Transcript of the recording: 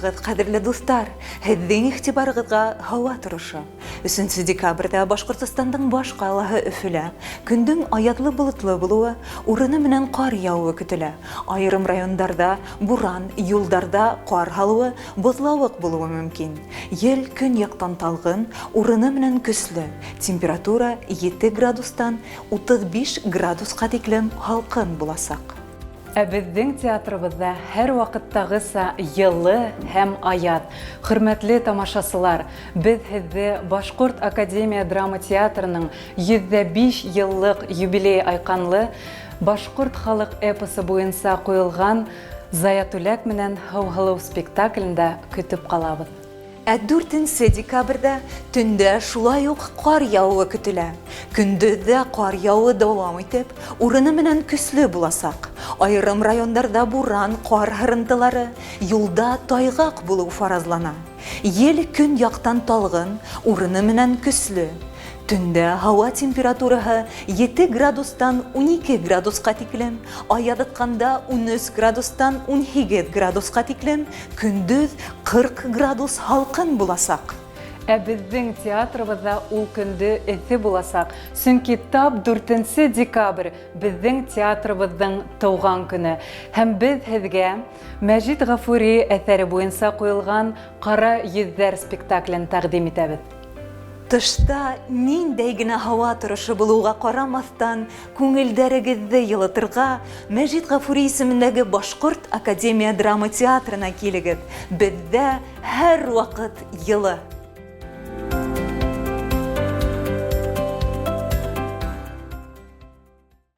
Исәнмеһегеҙ, ҡәҙерле дуҫтар! Һеҙҙең иғтибарығыҙға һауа торошо. Өсөнсө декабрҙә Башҡортостандың баш ҡалаһы Өфөлә көндөң аяҙлы-болотло булыуы, урыны менән ҡар яуыуы көтөлә. Айырым райондарҙа буран, юлдарҙа ҡар һалыуы, боҙлауыҡ булыуы мөмкин. Ел көньяҡтан талғын, урыны менән көслө. Температура ете градустан 35 градусҡа тиклем һалҡын буласаҡ. Ә беҙҙең театрыбыҙҙа һәрваҡыттағыса йылы һәм аяҙ. Хөрмәтле тамашасылар, беҙ һеҙҙе Башҡорт академия драма театрының 105 йыллыҡ юбилей айҡанлы башҡорт халыҡ эпосы буйынса ҡуйылған Заятүләк менән Һыуһылыу спектаклендә көтөп ҡалабыҙ. Ә дүртенсе декабрҙә төндә шулай уҡ ҡар яуыуы көтөлә. Көндөҙ ҙә ҡар яуыуы дауам итеп, урыны менән көслө буласаҡ. Айырым райондарҙа буран, ҡар һырынтылары, юлда тайғаҡ булыу фаразлана. Ел көньяҡтан талғын, урыны менән көслө. Төндә һауа температураһы ете градустан 12 градусҡа тиклем, аяҙытҡанда 13 градустан 18 градусҡа тиклем, көндөҙ 40 градус һалҡын буласаҡ. Ә беҙҙең театрыбыҙҙа ул көндө эҫе буласаҡ, сөнки тап дүртенсе декабрь беҙҙең театрыбыҙҙың тыуған көнө. Һәм беҙ һеҙгә Мәжит Ғафури әҫәре буйынса ҡуйылған Ҡара йөҙҙәр спектаклен тәҡдим итәбеҙ. Тышта ниндәй генә һауа торошо булыуға ҡарамаҫтан, күңелдәрегеҙҙе йылытырға Мәжит Ғафури исемендәге Башҡорт академия драма театрына килегеҙ. Беҙҙә һәр ваҡыт йылы.